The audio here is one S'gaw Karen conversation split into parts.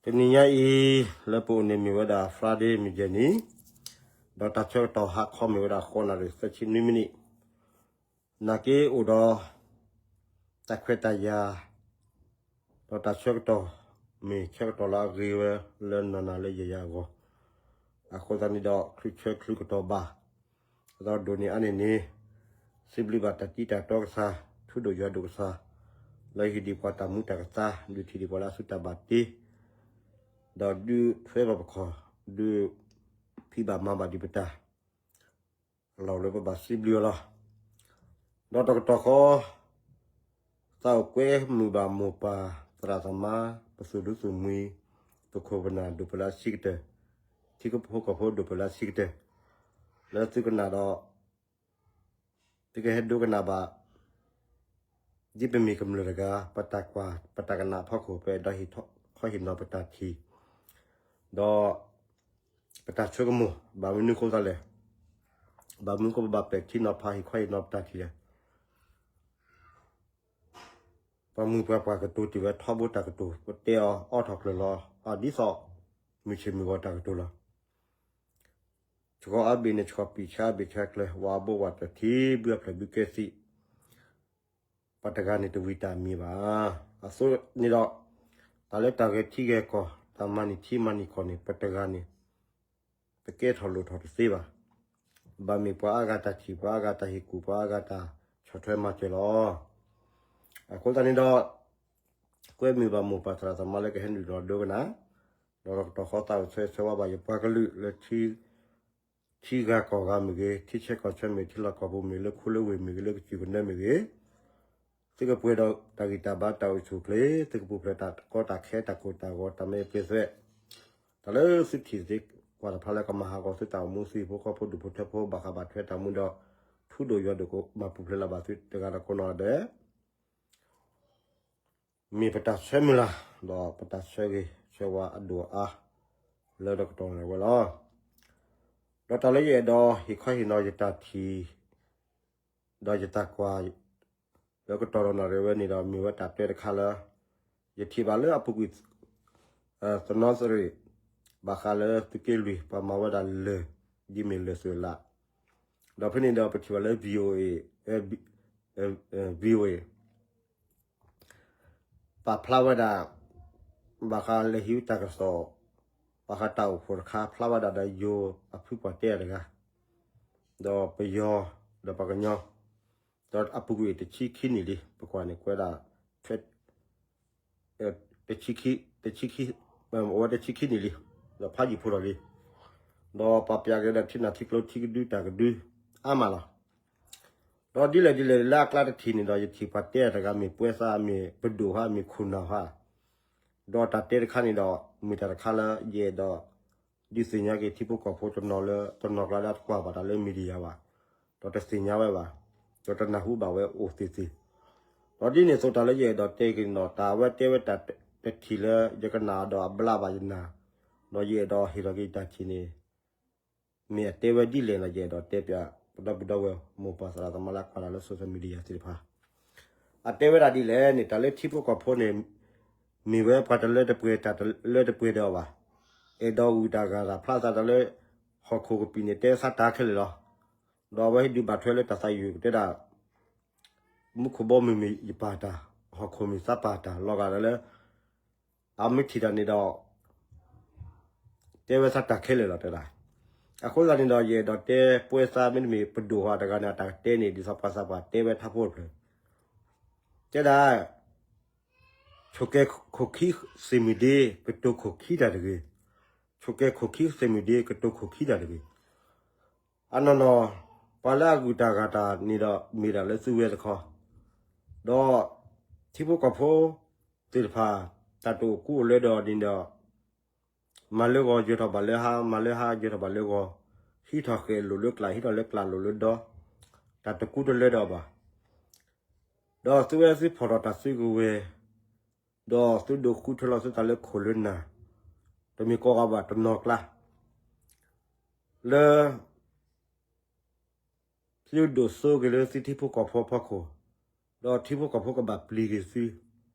တနံၤညါအံၤ လၢပအိၣ်န့ၣ်မ့ၢ်ဝဲဒၣ် Friday မုၢ်ယဲၢ်နံၤ, ဒီးတၢ်ဆၢကတီၢ်ဟါခီမ့ၢ်ဝဲဒၣ် ဃိးနၣ်ရံၣ် သၢဆံနွံမံးနံး, နာ်က့အိၣ်ဒီး တၢ်ခွဲးတၢ်ယာ် ဒီးတၢ်ဆၢကတီၢ် မ့ၢ်ဆၢကတီၢ်လၢအဂ့ၤဝဲလၢနၤနၤလၢယၤယၤအဂီၢ်, အဃိသတးန့ၣ်ဒီး ချုးဆၢချုးကတီၢ်ဘၣ်, ဒီးဒိၣ်န့ၢ်အါန့ၢ်န့ၣ် စံးဘျုးဘၣ်တၢ်တံတၢ်တီကစၢ်, ထူဒိၣ်ယွၤဒိၣ်ကစၢ်, လၢဟ့ၣ်ဒံးပှၤတၢ်မူတၢ်ကသါ, ဒုးထံၣ်ဒံးပှၤလၢအစုတၢ်ဘၣ်တ့, ဒီးဒုးထွဲဘၣ်ပခီၣ်, ဒုးဖံးဘၣ်မၤဘၣ်ဒံးပတၢ် အလီၢ်လၢပဘၣ်စံးဘျုးအီၤလီၤ. ဒီးတကတီၢ်ဃီ သးအိၣ်ကွဲမုာ်ဘၣ်မိၢ်ပၢ်သရၣ်သမါ, ပသူၣ်ဒူသူၣ်မှံ, ပခိၣ်ပနၢ်ဒိၣ်ပှၤလၢအဆံးကတၢၢ်, ထံဖိကီၢ်ဖိဒိၣ်ပှၤလၢအဆံးကတၢၢ်, လၢသုကနၣ်ဒီး သုကဟဲဒိကနၣ်ဘၣ် ဒ်ပမ့ၢ်ကမျၢၢ်တဂၤ ပတၢ်ကွၢ် ပတၢ်ကနၣ်အဖီခိၣ် ပအဲၣ်ဒိးဟ့ၣ်ခီဟ့ၣ်နီၤပတၢ်ထံၣ်, ဒီးပတၢ်ဆိကမိၣ် ဘၣ်မနုၤဃိသတးလဲၣ်, ဘၣ်မနုၤဃိပဘၣ်ပဲာ်ထံနီၤဖးဟ့ၣ်ခီဟ့ၣ်နီၤပတၢ်ထံၣ်လဲၣ်. ပှၤမုၢ်ပှၤပှၢ်ကတိၤတ့ၢ်ဝဲထီဘိတၢ်ကတိၤ ပတဲအီၤအီထီၣ်ကျၢၤလီၤ, အဒ်သိး မုၢ်ဆ့ၣ်မုၢ်ဂီၤတၢ်ကတိၤလီၤ. ဆှီအါဘ့ၣ်န့ၣ် ဆှီပံာ်ဆါဘ့ၣ်ဆါကျၢၤ, ဝၤဘိဝၤတထံ ဘုအဖျၢၣ်ဘုကဲသံ, ပှၤတဂၤန့ၣ်တဝံၤတၢ်မံၤဘၣ်. အသိးန့ၣ်ဒီး တၢ်လၢတၢ်ဂဲၤထံဂဲၤကီၢ် တၢ်မၤန့ၢ်ထံမၤန့ၢ်ကီၢ်န့ၣ် ပတဂၤန့ၣ် ပကဲထီၣ်လိၣ်ထီၣ်တသ့ဘၣ်. ဘၣ်မ့ၢ်ပှၤအါဂၤတၢ်ထံၣ် ပှၤအါဂၤတၢ်ဟ့ၣ်ကူၣ် ပှၤအါဂၤတၢ်ဆီၣ်ထွဲမၤစၢၤလီၤ. အဃိသတးန့ၣ်ဒီး ကွဲမုာ်ဘၣ်မိၢ်ပၢ်သရၣ်သမါလၢကဟဲနုာ်လီၤဒိကနၣ်, ဒီးတကတီၢ်ဃီသးအိၣ်ဆၢဂ့ၤဆၢဝါဘၣ်ယပှၤကလုာ်လၢ ထံဂၤကီၢ်ဂၤမ့ၢ်ဂ့ၤ, ထံဆၢကီၢ်ဆၢမ့ၢ်ဂ့ၤ, ထံလီၢ်ကီၢ်ပူၤမ့ၢ်ဂ့ၤ, လၢခူလၢဝ့ၢ်မ့ၢ်ဂ့ၤ, လၢကစၢၢ်ကနၢမ့ၢ်ဂ့ၤ, သုကပှဲၤဒီးတၢ်ဂံၢ်တၢ်ဘါတၢ်အိၣ်ဆူၣ်အိၣ်ချ့, သုကပူၤဖျဲးတၢ်ကီတၢ်ခဲတၢ်ကိၢ်တၢ်ဂီၤ တၢ်မၤပျံၤသွဲး, တၢ်လၢသုထံၣ်သုကွၢ်တဖၣ်လၢကမၤဟးဂီၤသုတၢ်အိၣ်မူ သုဟံၣ်ဖိဃီဖိဒူၣ်ဖိထၢဖိ ဘၣ်ဃးဘၣ်ထွဲတၢ်မူဒီး ထူဒိၣ်ယွၤဒိၣ်ကမၤပူၤဖျဲးလၢ်ဘၣ်သုတဂၤဒီးကိးနီၢ်ဂၤဒဲး မ့ၢ်ပတၢ်ဆၢမုၢ်လၢ် ဒီးပတၢ်ဆၢဂ့ၤဆၢဝါအဒိၣ်အါ လၢတကတီၢ်န့ၣ်ဝဲလီၤ. ဒီးတၢ်လၢယအဲၣ်ဒိးဟ့ၣ်ခီဟ့ၣ်နီၤယတၢ်ထံၣ် ဒီးယတၢ်ကွၢ် လၢကတီၢ်ဒီးနီၣ်ရံၣ်ဝဲန့ၣ်ဒီး မ့ၢ်ဝဲတၢ်တဲတခါလၢ ယထံၣ်ဘၣ်လၢအပူၤကွံာ် သနီသရံၣ် ဘၣ်ဃးလၢသုးက့လွံၢ် ပှၤမၤဝဲဒၣ်လၢၢ် ဒ်မ့ၢ်လၢၢ်သုးလး, ဒီးဖဲန့ၣ်ဒီးပထံၣ်ဘၣ်လၢ VOA, VOA ပာ်ဖျါဝဲဒၣ် ဘၣ်ဃးလၢဟံးတၢ်ကစီၣ် ဘၣ်ဃးတၢ်အိၣ်ဖှိၣ်တခါ ဖျါဝဲဒၣ်ဒီးယိၤအဖုပှၤတဲအတဂၤ, ဒီးပယီၤ ဒီးပှၤကညီ, ဒီးအပူၤကွံာ်တဆံခံနံၣ်လံ ပကွၢ်န့ၣ်ကွဲးဒၣ် တဆံခံ, တဆံခံ, အိၣ်ဝဲတဆံခံနံၣ်လံ, ဒီးဖးယံာ်ဖိလီၤလံ, ဒီးပှၤပျးက့ၤဒီးထံနၢ်ထံကျိထံကဒုတၢ်ကဒု အါမးလီၤ. ဒီးဒ်လဲၣ်ဒ်လဲၣ်လၢအကျါတထံၣ်န့ၣ်ဒီး ယထံၣ်ပှၤတဲအတဂၤမ့ၢ်ပွဲသး မ့ၢ်ပဒိၣ်ဟါ မ့ၢ်ခိၣ်နၢ်ဟါ, ဒီးတၢ်တဲတခါန့ၣ်ဒီး မ့ၢ်တၢ်တခါလၢယအဲၣ်ဒိး ဒုးသ့ၣ်ညါက့ၤထံဖိကီၢ်ဖိတနီၤလၢ တနီၤကျါလၢအတကွၢ်ဘၣ်တၢ်လၢ media ဘၣ်, ဒီးတသ့ၣ်ညါဝဲဘၣ်, ဒီးတနၢ်ဟူဘၣ်ဝဲအိၣ်သ့ၣ်သ့ၣ်, ဒီးဒ်န့ၣ်အသိးတၢ်လၢယအဲၣ်ဒိးတဲက့ၤန့ၣ်ဒီး တၢ်အဝဲတဲဝဲတၢ်တထံၣ်လၢယကနၣ်ဒီးအဘျါဘၣ်ယနၢ်, ဒီးယအဲၣ်ဒိးဟ့ၣ်ထီၣ်က့ၤယတၢ်ထံၣ်န့ၣ် မ့ၢ်အတဲဝဲဒ်လဲၣ်န့ၣ် ယအဲၣ်ဒိးတဲပၠး ပဒီပုၢ်ဒီဝဲၢ် မိၢ်ပၢ်သရၣ်သမါလၢအကွၢ်တၢ်လၢ social media သ့ၣ်တဖၣ်, အတဲဝဲဒၣ်ဒ်လဲၣ်န့ၣ် တၢ်လၢထံဖိကီၢ်ဖိန့ၣ် မ့ၢ်ဝဲပှၤတလၢတပှဲၤ တၢ်တလၢတပှဲၤဒီးအီၤဘၣ်, အဲၣ်ဒိးဂုာ်တၢ်ဂၤတၢ်ဖျါသးတၢ်လၢ ဟီၣ်ခိၣ်ကပံာ်န့ၣ် တဲဝဲသးတၢ်ခဲလၢာ်လီၤ, ဒီးအဝဲဟ့ၣ်ဒုးဘၣ်ထွဲလၢတၢ်သးယုၢ်ကတဲဒၣ် မူခိၣ်ဘီမုၢ်မ့ၢ်ယပၢ်တၢ်, ဟီၣ်ခိၣ်မ့ၢ်သးပၢ်တၢ် လီၤဂာ်ဒီးလၢ အမ့ၢ်ထံၣ်တၢ်န့ၣ်ဒီး တဲဝဲသးတၢ်ခဲလၢာ်လီၤတဲဒၣ်, အဃိသတးန့ၣ်ဒီး ယအဲၣ်ဒိးတဲပွဲသးမ့တမ့ၢ်ပဒိၣ်ဟါတဂၤန့ၣ် အတၢ်ကတဲန့ၣ် ဒ်သိးပှၤသးပှၢ်တဲဝဲထါဖိတဖျၢၣ်, တဲဒၣ် ဆိၣ်ကဲခိၣ်ခံသ့ၣ်မုၢ်ဒ့ ကတိၤခိၣ်ခံတၢ်တဂ့ၤ, ဆိၣ်ကဲခိၣ်ခံသ့ၣ်မုၢ်ဒ့ ကတိၤခိၣ်ခံတၢ်တဂ့ၤ, အနီၢ်နီၢ် ပှၤလၢအဂုာ်တၢ်ဂၤတၢ်န့ၣ်ဒီး မ့ၢ်ဒၣ်လၢသုဝဲတခီ, ဒီးထံဖိကီၢ်ဖိသ့ၣ်တဖၣ် တၢ်တအိၣ်ကူအိၣ်လၢဒီးန့ၣ်ဒီး မၤလၢဂီၤယၢၤထီၣ်ဘၣ်လၢဟါ မၤလၢဟါယၢၤထီၣ်ဘၣ်လၢဂီၤ, ဟံးထီၣ်ဃဲးလိာ်လၢကျး ဟံးထီၣ်လၢကျးလိာ်လၢဒီ, တၢ်တကူတလၢဒီးဘၣ် ဒီးသုဝဲသုဖီၣ်ထီၣ်တၢ်စုကဝဲၤ, ဒီးသုဒိးဃုထၢလီၤသုသးလၢခိၣ်လၢနၢ်, တမ့ၢ်ကိးဂၤဘၣ်တနီၤကျါ, လၢ သုဒိၣ်စိက့ၤလၢသုထံဖိကီၢ်ဖိအဖီခိၣ်, ဒီးထံဖိကီၢ်ဖိကဘၣ်ပျံၤက့ၤသု,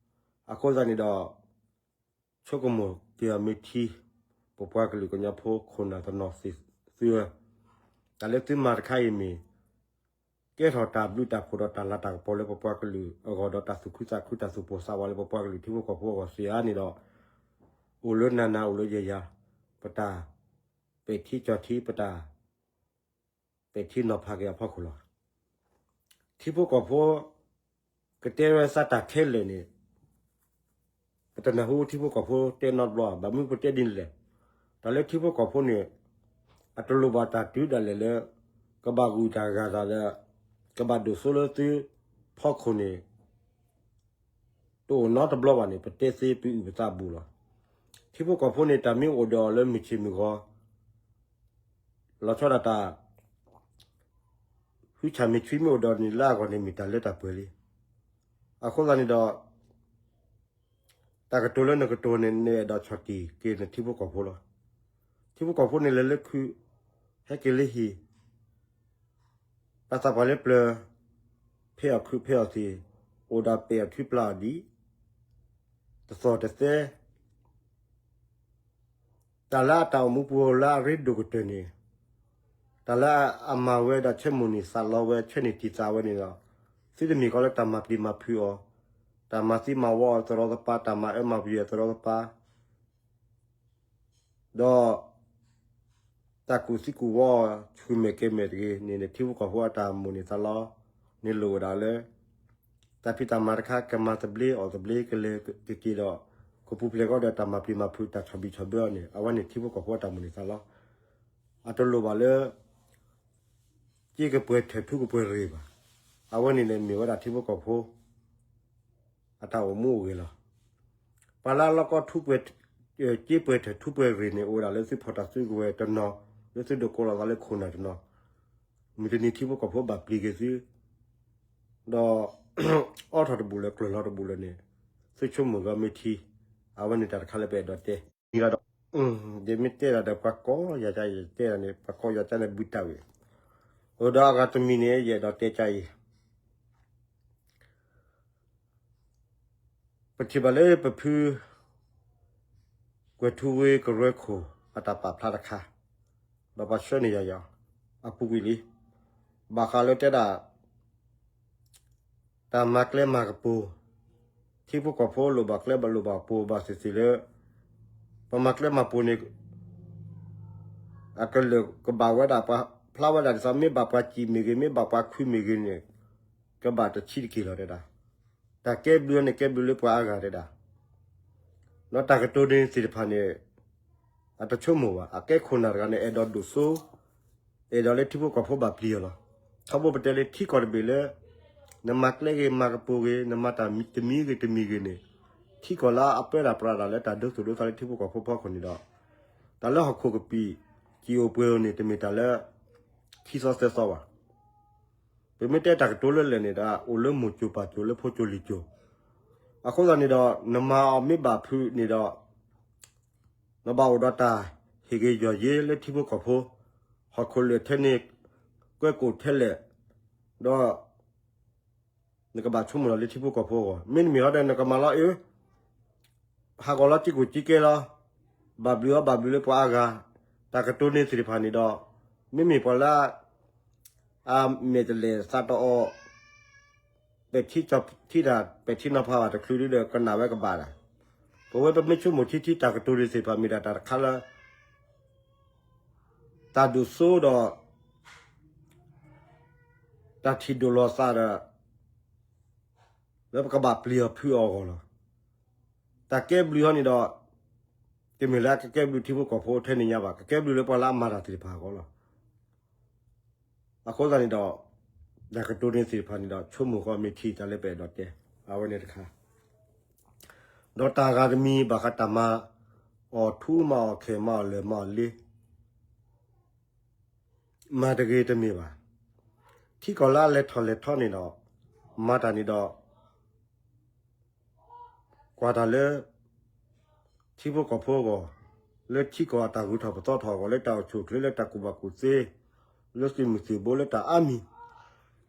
အဃိသတးန့ၣ်ဒီး ဆ ဆိကမိၣ်က့ၤအီၤမ့ၢ်ထံ, ပပှၤကလုာ်ကညီဖိခိၣ်နၢ်တနီၤသ့ၣ်သုဧၢ, တၢ်လၢသုမၤတခါအံၤမ့ၢ် ကဲထီၣ်တၢ်ဘျုးတၢ်ဖှိၣ်ဒီးတၢ်လၤတၢ်ကပီၤလၢပပှၤကလုာ်အဂီၢ်ဒီးတၢ်သူၣ်ခုသးခုတၢ်သူၣ်ပိၢ်သးဝးလၢပပှၤကလုာ်ထံဖိကီၢ်ဖိအဂီၢ်စ့ၢ်ဧါန့ၣ်ဒီး အိၣ်လၢနၤနၤအိၣ်လၢယၤယၤ, ပတၢ်ပဲာ်ထံကၠီၣ်ထံ ပတၢ် ပဲာ်ထံနီၤဖးက့ၤအဖီခိၣ်လီၤ. ထံဖိကီၢ်ဖိ ကတဲဝဲသးတၢ်ခဲလၢာ်န့ၣ် ပတနၢ်ဟူထံဖိကီၢ်ဖိတဲနီတဘျီ, ဘၣ်မနုၤပတဲဒ်န့ၣ်လဲၣ်. တၢ်လၢထံဖိကီၢ်ဖိန့ၣ် အတလိၣ်ဘၣ်တၢ်တုၤဒၣ်လဲာ်လၢ ကဘၣ်ဂုာ်တၢ်ဂၤတၢ်လၢ ကဘၣ်ဒိၣ်စိလၢသုဖီခိၣ်န့ၣ် တအိၣ်နီတဘျီဘၣ်န့ၣ် ပတဲသ့ပအုၣ်ပသးဘူးလီၤ. ထံဖိကီၢ်ဖိန့ၣ် တၢ်မ့ၢ်အိၣ်ဒီးအီၤလၢမုၢ်ဆ့ၣ်မုၢ်ဂီၤ လီၤဆီဒၣ်တၢ် ဟုဆၣ်မ့ၢ်ဆွံမ့ၢ်အိၣ်ဒီးန့ၣ်လၢအဂီၢ်န့ၣ်မ့ၢ်တၢ်လၢတၢ်ပှဲၤလံ. အဃိသတးန့ၣ်ဒီး တၢ်ကတိၤလၢနကတိၤန့ၣ် နအဲၣ်ဒိးဆီၣ်တံၢ်က့ၤနထံဖိကီၢ်ဖိလီၤ. ထံဖိကီၢ်ဖိန့ၣ်လဲၤလၢခုး ဟဲက့ၤလၢဟံၣ် ပှၤသးပှၢ်လၢပျၢၤ ဖဲအီၣ်ခုးဖဲအီၣ်သ့ၣ် အိၣ်ဒီးပဲာ်အီၣ်ထုပျၢ်အီၤဒံး တသီၣ်တသဲ တၢ်လၢအတၢ်အိၣ်မူပူၤလၢအရ့ဒိၣ်ကတၢၢ်န့ၣ် တၢ်လၢအမၤဝဲဒီးဆၢမုၢ်န့ၢ်သးလီဝဲဆၢန့ၢ်တံၢ်သးဝဲန့ၣ်ဒီး သုတမ့ၢ်ကီးလၢတၢ်မၤပျံၤမၤဖုးအီၤ, တၢ်မၤသံမၤဝီအီၤသရီသပၤ, တၢ်မၤအၢမၤပယီၤသရီသပၤ ဒီး တၢ်ကူၣ်သံကူၣ်ဝီအီၤဆူၣ်မဲာ်ကဲၤမဲာ်တဂ့ၤန့ၣ် နထံဖိကီၢ်ဖိအတၢ်မိၣ်န့ၢ်သးလီ န့ၣ်လိၣ်ဝဲဒၣ်လၢ တၢ်ဖံးတၢ်မၤတခါ ကမၤသဘျ့အီၣ်သဘျ့ ကလဲၤကက့ၤဒီး ကပူၤဖျဲးကီးဒီးတၢ်မၤပျံၤမၤဖုး တၢ်ဆီၣ်ဘံၣ်ဆီၣ်ဘၢအီၤန့ၣ် အဝဲန့ၣ်ထံဖိကီၢ်ဖိအတၢ်မိၣ်န့ၢ်သးလီ အတလိၣ်ဘၣ်လၢ စ့ကပှဲၤထၢၣ်ထူကပှဲၤရ့ၣ်ဘၣ်. အဝဲန့ၣ်န့ၣ်မ့ၢ်ဝဲဒၣ်ထံဖိကီၢ်ဖိ အတၢ်အိၣ်မူအိၣ်ဂဲၤလီၤ. ပှၤလၢအလီၢ်ကီထူပှဲၤ စ့ပှဲၤထၢၣ်ထူပှဲၤရ့ၣ်န့ၣ် အိၣ်ဝဲဒၣ်လၢသုဖီၣ်တၢ်စုကဝဲၤတနီၤ လၢသုဒိးကိးလီၤသးလၢခိၣ်နၢ်တနီၤ မုၢ်တနံၤထံဖိကီၢ်ဖိဘၣ်ပျံၤက့ၤသု ဒီး အိးထီၣ်တဘူၣ်လၢၤ ကျၢၤလီၤတဘူၣ်လၢၤန့ၣ် သုဆိကမိၣ်ဂီၢ်မ့ၢ်ထံ, အဝဲန့ၣ်တၢ်တခါလၢပအဲၣ်ဒိးတဲ ဒီး ယမ့ၢ်တဲဒၣ်ဒီးပှၤကိးယၤကါ ယတဲဒၣ်န့ၣ် ပှၤကိးယၤကါန့ၣ်ဘုတၢ်ဝံၤ, အိၣ်ဒီးအဂၤတမံၤန့ၣ် ယအဲၣ်ဒိးတဲကါအံၤ ပထံၣ်ဘၣ်လၢပဖု ကွဲၤထူဝ့ကရၢခိၣ် အတၢ်ပာ်ဖျါတခါ, ဒီးပှၤဆှၢန့ၢ်ယၤယၤ အပူၤကွံာ်လံ, ဘၣ်ဃးလၢတဲဒၣ် တၢ်မၤကျဲမၤကပူၤ, ထံဖိကီၢ်ဖိလိၣ်ဘၣ်ကျဲဘၣ်လိၣ်ဘၣ်ကပူၤဘၣ်သ့ၣ်သ့ၣ်လၢ ပမၤကျဲမၤကပူၤန့ၣ် အကလုာ်ကဘၣ်ဝဲဒၣ်ပှၤဖျါဝဲဒၣ်ဒ်သိး မ့ၢ်ဘၣ်ပှၤစံၣ်မ့ၢ်ဂ့ၤ မ့ၢ်ဘၣ်ပှၤခုမ့ၢ်ဂ့ၤန့ၣ် ကဘၣ်တဆံးတက့ၢ်လီၤတဲဒၣ်. တၢ်ကဲဘျုးန့ၣ်ကဲဘျုးလၢပှၤအါဂၤတဲဒၣ်. ဒီးတၢ်ကတိၤန့ၣ်သ့ၣ်တဖၣ်န့ၣ် အတဆိကမိၣ်ဘၣ်. အကဲခိၣ်နၢ်တဂၤန့ၣ် အဲၣ်ဒိးဒိၣ်စိ အဲၣ်ဒိးလၢထံဖိကီၢ်ဖိဘၣ်ပျံၤအီၤလီၤ. ထီဘိပတဲလၢထံကီၢ်တဘ့ၣ်လၢ နမၤကျဲဂ့ၤမၤကပူၤဂ့ၤ နမၤတၢ်တမံၤဂ့ၤတမံၤဂ့ၤန့ၣ် ထံကီၢ်လၢအပၢတၢ်ပြးတၢ်လၢတၢ်ဒိသူၣ်ဒိသးလၢထံဖိကီၢ်ဖိဖီခိၣ်န့ၣ်ဒီး တၢ်လၢဟီၣ်ခိၣ်ကပံာ် စံၣ်အိၣ်ပှဲၤအိၣ်န့ၣ် တမ့ၢ်တၢ်လၢ ခံသီသၢသီဘၣ်. ပမ့ၢ်တဲတၢ်ကတိၤလၢလဲၣ်န့ၣ်ဒီး အိၣ်လၢမိၢ်စိၤပၢ်စိၤလၢဖိစိၤလံၤစိၤ အဃိသတးန့ၣ်ဒီး နမၤအီၤမ့ၢ်ဘၣ်ဖုးန့ၣ်ဒီး နဘၣ်အိၣ်ဒီးတၢ်ဟ့ၣ်ဂ့ၤယီၢ်ယ့လၢထံဖိကီၢ်ဖိ, ဟီၣ်ခိၣ်လၢာ်ထဲန့ၣ် ကွဲကိၣ်ထဲလဲၣ်, ဒီး နကဘၣ်ဆိကမိၣ်လီၤလၢထံဖိကီၢ်ဖိအဂီၢ်, မ့တမ့ၢ်ဟီဒီးနကမၤလီၤအၢ ဟးဂီၤလီၤစ့ၢ်ကီးစ့ၢ်ကီးလီၤ, ဘၣ်ဘျုးအီၤဘၣ်ဘျုးလၢပှၤအါဂၤ, တၢ်ကတိၤန့ၣ်သ့ၣ်တဖၣ်န့ၣ်ဒီး မ့မ့ၢ်ပှၤလၢ အမဲာ်တလဲၤသးတအီၣ် ပဲာ်ထံကၠီထံတၢ် ပဲာ်ထံနီၤဖးဘၣ်တချုးဒုဒီးကနၣ်ဝဲကဘၣ်ဒၣ်. ပဝဲပမ့ၢ်ဆိကမိၣ်ထံထံတၢ်ကတိၤန့ၣ်သ့ၣ်တဖၣ်မ့ၢ်ဒၣ်တၢ်တခါလၢ တၢ်ဒိၣ်စိဒီး တၢ်ထံၣ်ဒိၣ်လီၤသးဒီး လၢပကဘၣ်ပျံၤအီၤဖုးအီၤအဂီၢ်လီၤ. တၢ်ကဲဘျုးဟီန့ၣ်ဒီး တမ့ၢ်လၢအကကဲဘျုးထံဖိကီၢ်ဖိထဲန့ၣ်ညါဘၣ်, ကကဲဘျုးလၢပှၤလၢအမၤတၢ်သ့ၣ်တဖၣ်အဂီၢ်လီၤ. အဃိသတးန့ၣ်ဒီး တၢ်ကတိၤန့ၣ်သ့ၣ်တဖၣ်န့ၣ်ဒီး ဆိကမိၣ်ဃီမ့ၢ်ထံတၢ်လၢပအဲၣ်ဒိးတဲ အဝဲန့ၣ်တခါ ဒီးတၢ်ဂၤတမံၤဘၣ်ဃးတၢ်မၤအီၣ်ထူမၤအီၣ်ခဲမၤအီၣ်လၢၢ်မၤအီၣ်လ့ မၤတဂ့ၤတမ့ၢ်ဘၣ်. ထံကီၢ်လၢအလဲၤထီၣ်လဲၤထီန့ၣ်ဒီး မၤတၢ်န့ၣ်ဒီး ကွၢ်တၢ်လၢ ထံဖိကီၢ်ဖိအဂီၢ်, လၢထံကီၢ်အတၢ်ဂုၤထီၣ်ပသီထီၣ်အဂီၢ်, လၢတၢ်အိၣ်ဆူၣ်အိၣ်ချ့, လၢတၢ်ကူၣ်ဘၣ်ကူၣ်သ့, လၢသုးမုၢ်သံၣ်ဘိ, လၢတၢ်အါမံၤ,